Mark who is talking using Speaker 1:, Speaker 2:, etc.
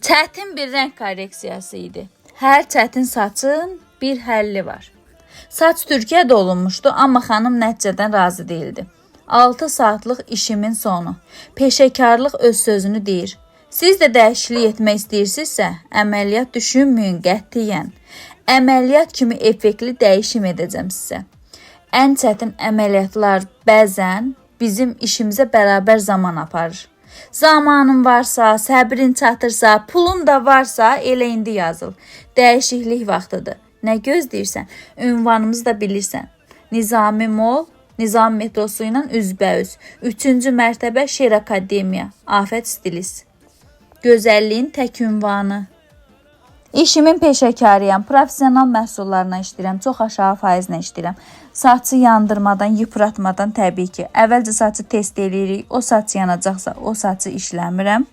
Speaker 1: Çətin bir rəng korreksiyası idi. Hər çətin saçın bir həlli var. Saç Türkiyədə olunmuşdu, amma xanım nəticədən razı değildi. 6 saatlıq işimin sonu. Peşəkarlıq öz sözünü deyir. Siz də dəyişiklik etmək istəyirsinizsə, əməliyyat düşünməyin qətiyyən. Əməliyyat kimi effektli dəyişim edəcəm sizə. Ən çətin əməliyyatlar bəzən bizim işimizə bərabər zaman aparır. Zamanın varsa, səbrin çatırsa, pulun da varsa, elə indi yazıl. Dəyişiklik vaxtıdır. Nə gözləyirsən? Ünvanımızı da bilirsən. Nizami Mall, Nizami metrosu ilə üzbəüz. 3-cü mərtəbə Şer Akademiya, Afət Stilist. Gözəlliyin tək ünvanı. İşimin peşəkarıyam, professional məhsullarla işləyirəm, çox aşağı faizlə işləyirəm. Saçı yandırmadan, yıpratmadan təbii ki. Əvvəlcə saçı test eləyirik, o saç yanacaqsa o saçı işləmirəm.